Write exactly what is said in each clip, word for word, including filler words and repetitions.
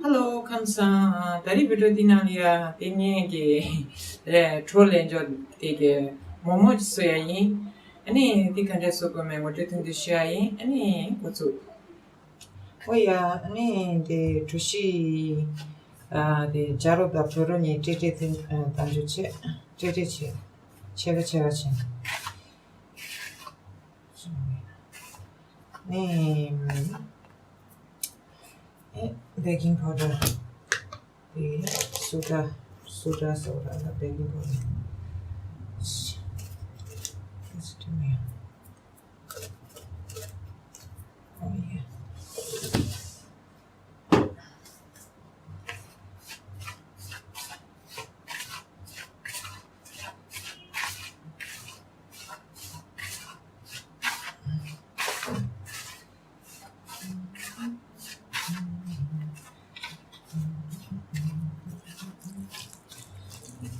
ཧེ་ལོ། ཁམས་བཟང་། ད་རེས་བི་ཌི་ཡོ་འདི་ནང་ལ་ཡ་དེ་ངས་ཀྱི་རེད་གྲོ་ལེན་འཇོག་དེ་གི་མོག་མོག་ཅིག་བཟོ་ཡ་ཡིན། ཨ་ནི་འདི་ག་འདྲས་བཟོ་དགོས་མེད་ངོ་སྤྲོད་ཐུང་ཐུང་ཞུ་ཡ་ཡིན། ཨ་ནི་འགོ་ཚུགས། ཨོ་ཡ། ཨ་ནི་དེ་གྲོ་ཞིབ་ཨ་དེ་ཇ་རོ་དང་བོད་རོ་གཉིས་སྤྲེལ་སྤྲེལ་དེ་ཨ་བཏང་རྒྱུ་བྱས། སྤྲེལ་སྤྲེལ་བྱས། ཕྱེད་ཀ་ཕྱེད་ཀ་བྱས། ནི་ཨེ་བེ་ཀིང་པའོ་ཌར། དེ་སོ་ཌ། སོ་ཌ་སོ་ཌ་ལ་བེ་ཀིང་པའོ་ཌར། ཨོ་ཡ།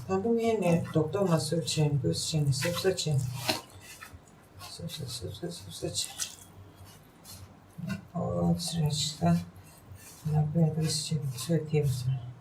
ད་དུང་ངས་ནས་རྡོག་རྡོག་མ་བཟོས་བྱས་འདུག་བྱས་ནས་སོབ་སོབ་བྱས། སོབ་སོབ་སོབ་སོབ་སོབ་སོབ་བྱས། ཨོ་ཙི་རེ་ཅི་ད་ལག་པས་ཏོག་ཙམ་ཚོད་ཐེབས་སོང་།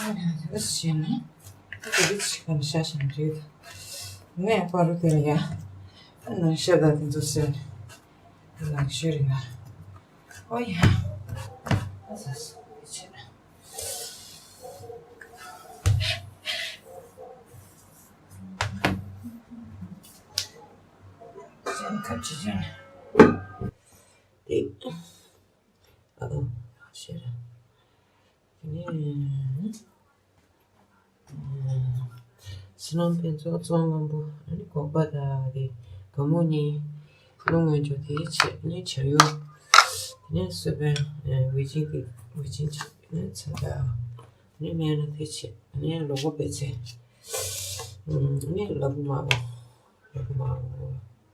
ཨ་ནི་འདི་འདྲ་བྱས་ནས་ཨ་དེ་རིགས་ཤིག་གམ་ཤ་ཞིམ་རེད། ངས་པ་རུ་དེ་ལ་ཡ་ཨ་ནང་ཤ་དང་དེ་ཚོ་བཟོས་ནས་ཨ་ནང་ཤོད་རེད་ང་། ཨོ་ཡ། ཨ་ཟ་ཟ་བྱས་ནས་ཅན་ཁ་ཅི་ཅན་དེ། ཨ་ཨ་ཤེས་ར། དེ་ནས་སི་ནམ་ཕན་ཚོགས་གཙང་སྔོན་པོ། ཨ་ནི་སྒོག་པ་དང་དེ་སྒ་སྨུག་གཉིས། རླུང་ངན་འཇོག་དེ་བྱས། ཨ་ནི་བྱ་ཡུ། དེ་ནས་སོ་པན། ཝེ་ཅིན་གྱི་ཝེ་ཅིན་བྱས། ཨ་ནི་ཚ་ཐག་ཨ་ནི་སྨན་སྣ་དེ་བྱས། ཨ་ནི་ལོ་གོ་པད་ཚལ། ཨ་ནི་ལ་ཕུག་དམར་པོ། ལ་ཕུག་དམར་པོ་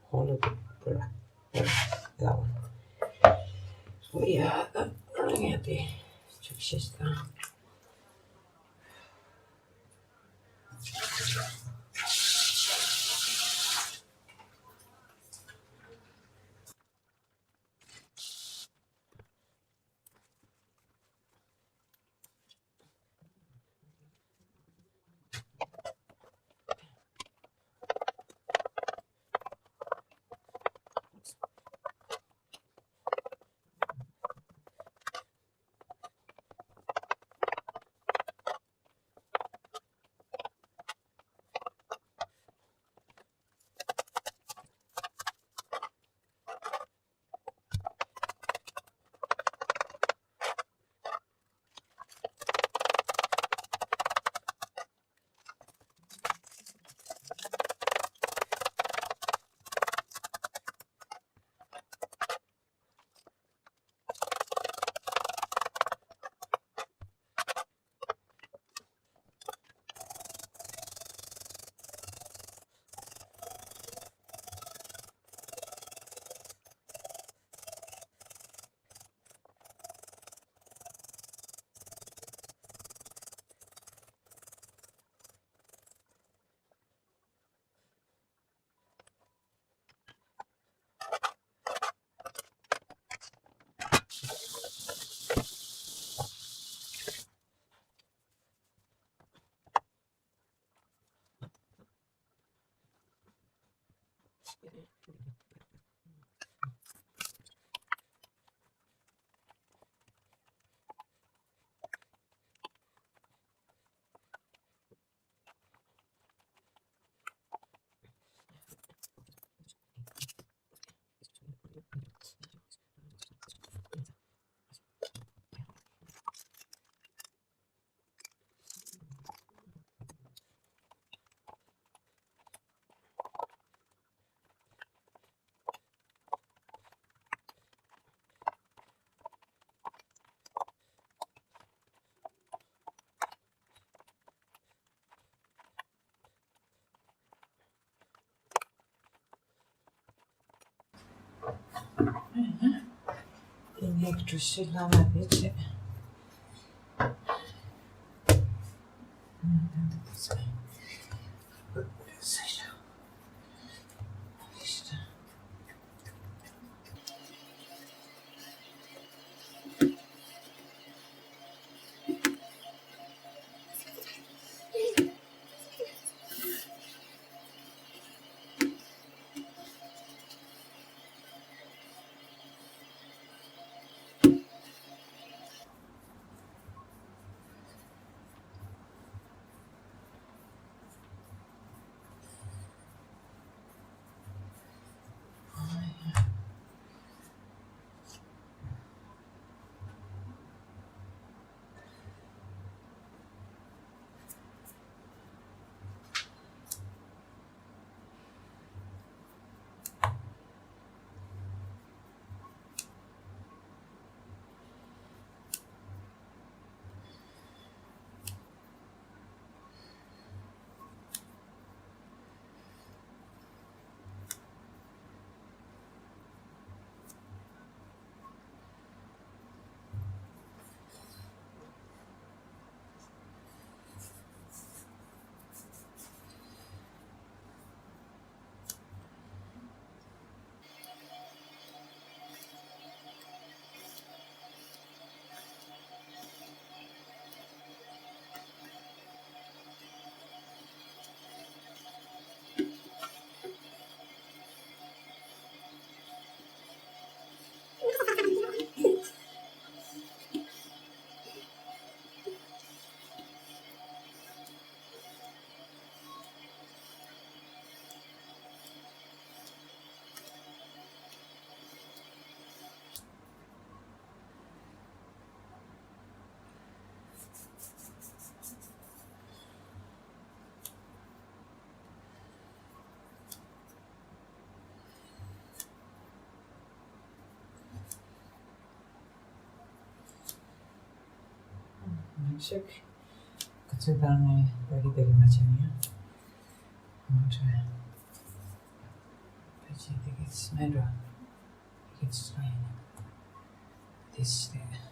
ཧོང་ལ་དེ་པུ་ར། ལ་བ། ཨོ་ཡ། ཨ་ཡ་དེ་ཆུ་ཤེས་དང་། ལེགས་བཀྲ་ཤིས་ལྷ་མ་དེ་བྱས། མི་ཤེས། ག་ཚོད་བཏང་ནས་བ་གི་དེ་རིང་མ་བྱས་ན་ཡང་། ང་ཚོས་ཕལ་ཆེར་དེ་གི་སྨན་རོ། དེ་གི་ཚོད་ཡིན་ན། དེ་སྟེ།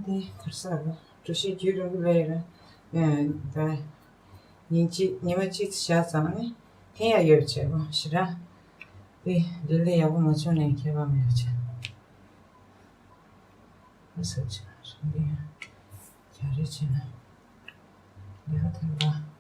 ནི་གར་ས་རུ་གྲུ་བཞི་རྒྱུད་རིང་པོ་ལས་ར། ད་ཉིན་གཅིག་ཉི་མ་གཅིག་བཞག་ཙང་ནི་འཐེན་ཡ་ཡོད་བྱས་པ་ཞེ་དྲག་དེ་ལས་ལས་ཡག་པོ་མ་བྱུང་ནས་ཁྱད་པར་མ་ཡོད་བྱས། ཨ་ས་ཆ་རང་གི་ཡང་རྒྱ་རེ་བྱས་ན་ཡག་ཐོན་པ།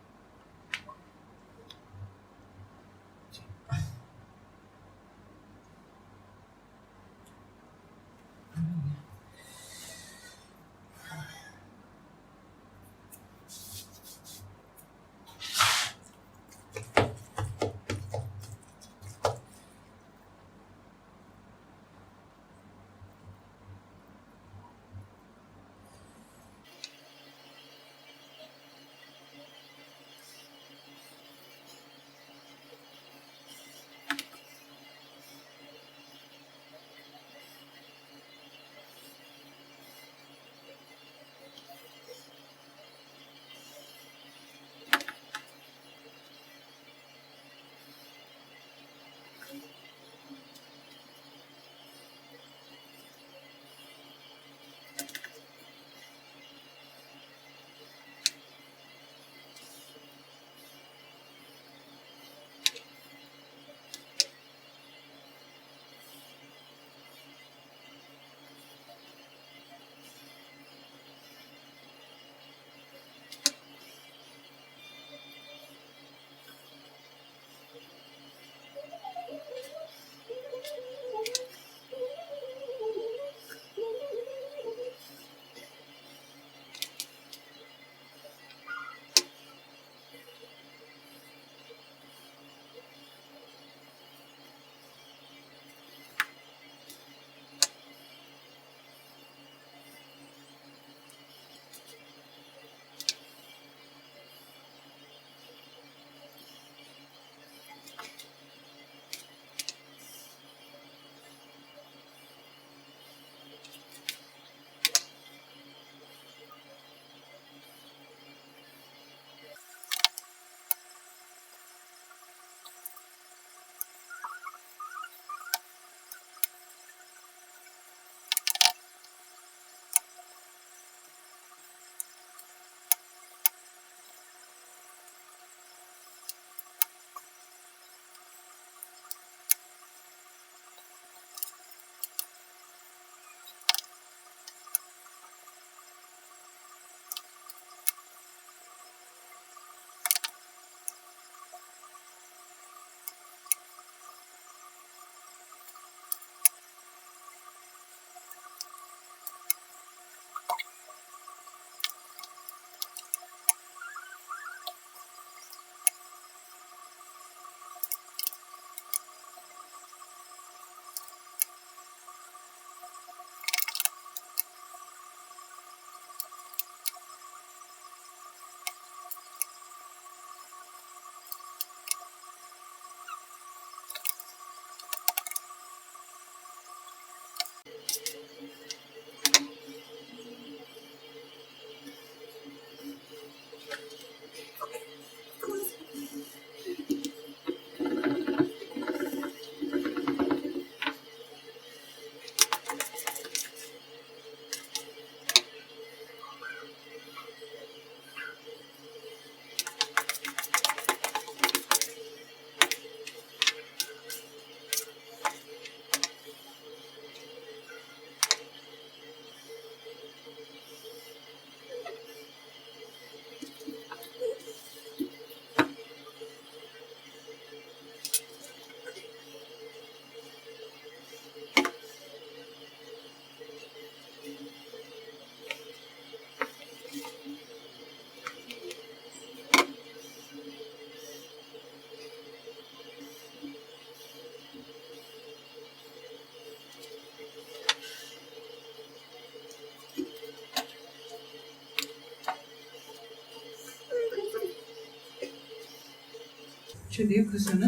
ཆུ་དེ་ཁུ་སོང་ན།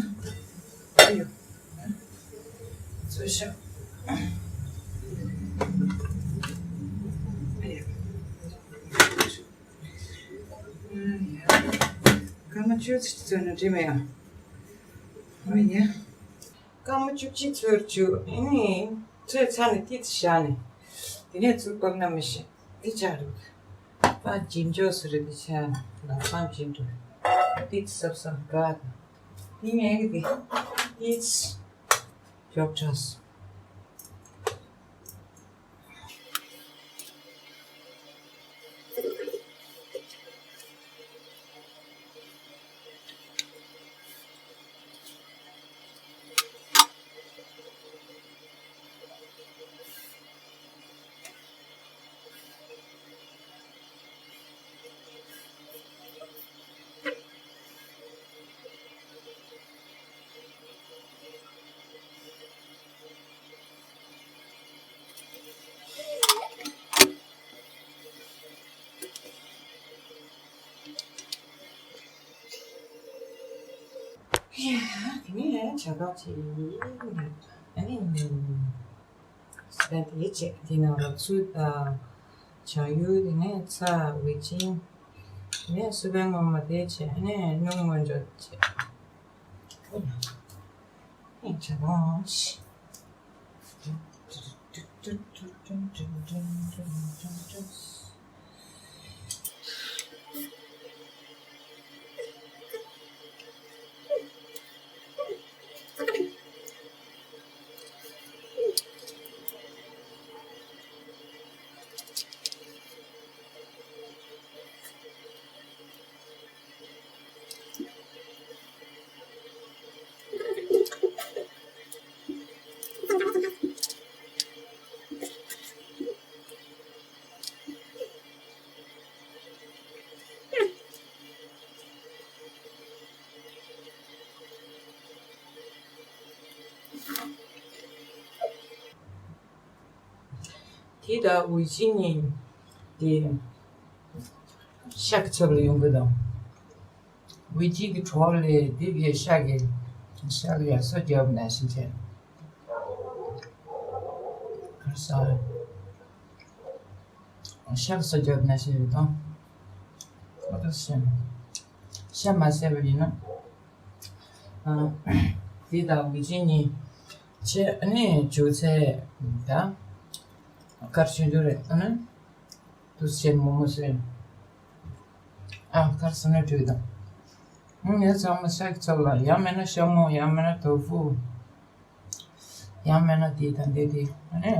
ཨ་ཡོ། ཚོས་ཤ། ཨ་ཡོ། སྐར་མ་བཅུ་ཙམ་ཚོས་ན་འགྲིག་མེད་ཡ། ཨ་ཡ། སྐར་མ་བཅུ་གཅིག་ཚོས་བཅུག་ཨ་ནི་ཚོས་ཚར་ནས་ཏིས་བཞག་ནས། དེ་ནས་ཚུར་བབས་ན་མི་ཤེས། འདི་ཆགས་འདུག་ད་འཇིམ་འཇོག་སུ་རེད། འདི་ཆ་ལམ་སང་འཇིམ་འདུག་ཏིག་སབ་སབ་དགའ་དང་། འདི་ངས་གི་འདི་ཏིག་མགྱོགས་དྲགས། ཡ། དེ་ནས་བྱ་དགའ་ཅིག་ཨ་ནི། སི་པན་དེ་བྱས། དེ་ནང་ལ་ཚུལ་དང་། བྱང་ཡུལ། དེ་ནས་ཚྭ། ཝེ་ཅིན། དེ་ནས་སི་པན་ངོ་མ་དེ་བྱས། ཨ་ནི་སྣུམ་སྔོན་འཇོག་བྱས། ཨ་ནི་བྱ་དགའ་ཅིག་དེ་དང་ཝེ་ཅིན་གཉིས་དེ་ཤག་གི་ཚབ་ལ་ཡོང་གི་དང་། ཝེ་ཅིན་གྱི་གྲོགས་ལས་དེ་གའི་ཤག་གི་ཤག་ལ་སོ་རྒྱབ་ནས་ཕྱིན་ཆད། གར་ས་ཤག་སོ་རྒྱབ་ནས་ཕྱིན་དང་། ཨོ་ཏོ་ཤན་ཤ་མ་ཟས་པ་ཡིན་ན། ཨ། དེ་དང་ཝེ་ཅིན་གཉིས་བྱས། ཨ་ནི་ཅོག་ཙེ་དང་། གར་ཆུང་ཆུང་རེད། ཨ་ནི་དུ་ཆེན་མོ་མོ་ཟས། ཨ། གར་སོང་ན་འགྲིག་དང་། ཨ། ངས་ཚང་མ་ཤག་གི་ཚབ་ལ། ཡང་མིན་ན་ཤ་མོ། ཡང་མིན་ན་ཏོ་ཧྥུ། ཡང་མིན་ན་དེ་དང་དེ་དེ། ཨ་ནི།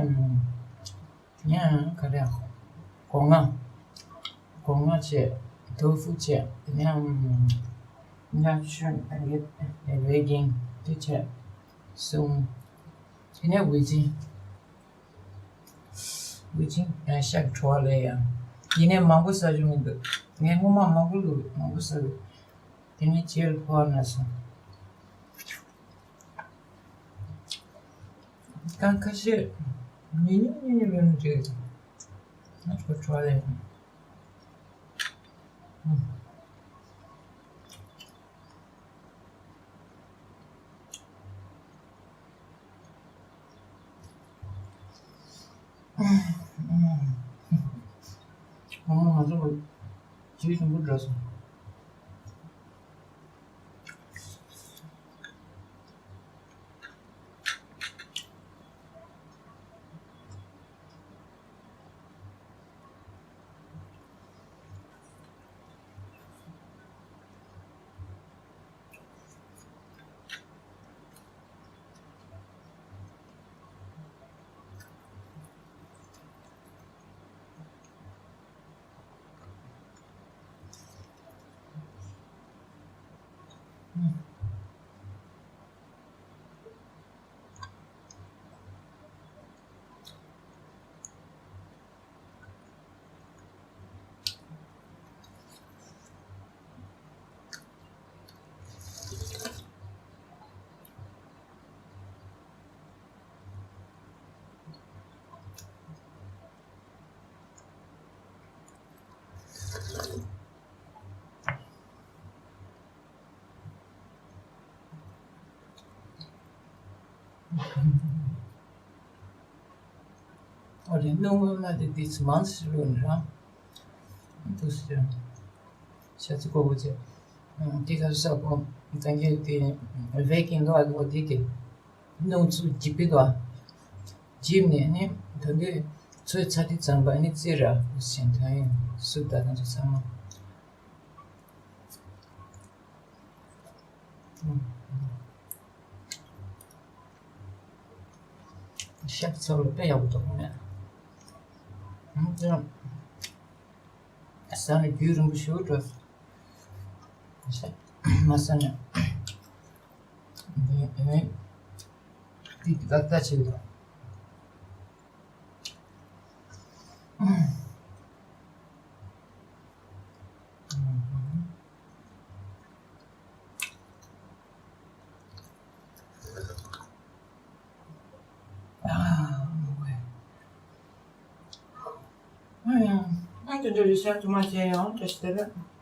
ཡང་ག་རེ། སྒོ་ང་། སྒོ་ང་བྱས། ཏོ་ཧྥུ་བྱས། དེ་ནས་ཉ་ཆུན་རེ་རེ་གིན་དེ་བྱས། གསུམ། དེ་ནས་ཝེ་ཅིན། ཝེ་ཅིན་ཨ་ཤག་བྲོ་བ་ལས་ཡང་། ཡིན་ནའི་མང་པོ་ཟ་རྒྱུ་མི་འདུག་ངས་སྔོན་མ་མང་པོ་བླུགས། མང་པོ་ཟ་གི། དེ་ནས་རྗེས་ལ་ཕོ་བ་ན་སོང་། ཁ་ཁ་ཤས་ཉུང་ཉུང་ཉུང་ཉུང་ལོན་འདྲ། ང་ཚོ་བྲོ་བ་ལས། ང་ཚོ་ཇུས་ཆེན་པོ་འགྲོ་སོང་། ཨོ་རེད། སྣུམ་སྔོན་མ་དེ་དེ་ཚོ་མང་ཆེ་བླུགས་ནས་རང་། འདུག་སེ། ཤ་ཚ་ཀོ་བོ་བྱས། ཨང་། དེ་ག་ས་ཀོ་ད་གིན་དེ་བེ་ཀིང་ལོ་ཨ་ལོ་དེ་གི་སྣུམ་ཚུར་འཇིབ་པི་དོ། འཇིབ་ནས་ནི་ད་འདི་ ཚོའི་ཚ་ཏི་ཙམ་པ་ནི་རྩི་ར་བུ་ཞིང་ཐང་ཡིན་སུ་ད་དང་ཚོ་ཚང་མ། ཤག་ཚོ་ལ་དཔེ་ཡག་པོ་འདུག་ནས། ཧུམ་ཅང་། ས་ནས་རྒྱུན་རིང་པོ་ཞིག་འགྲོ། མ་ས་ནས། འདི་འདི་འདི་ད་ལྟ་ཆེ་གི་འདུག་ཨ་དེ་འདྲ་རེད་ཤག་ཐུགས་མ་བྱས་ཡང་བཀྲ་ཤིས་བདེ་ལེགས།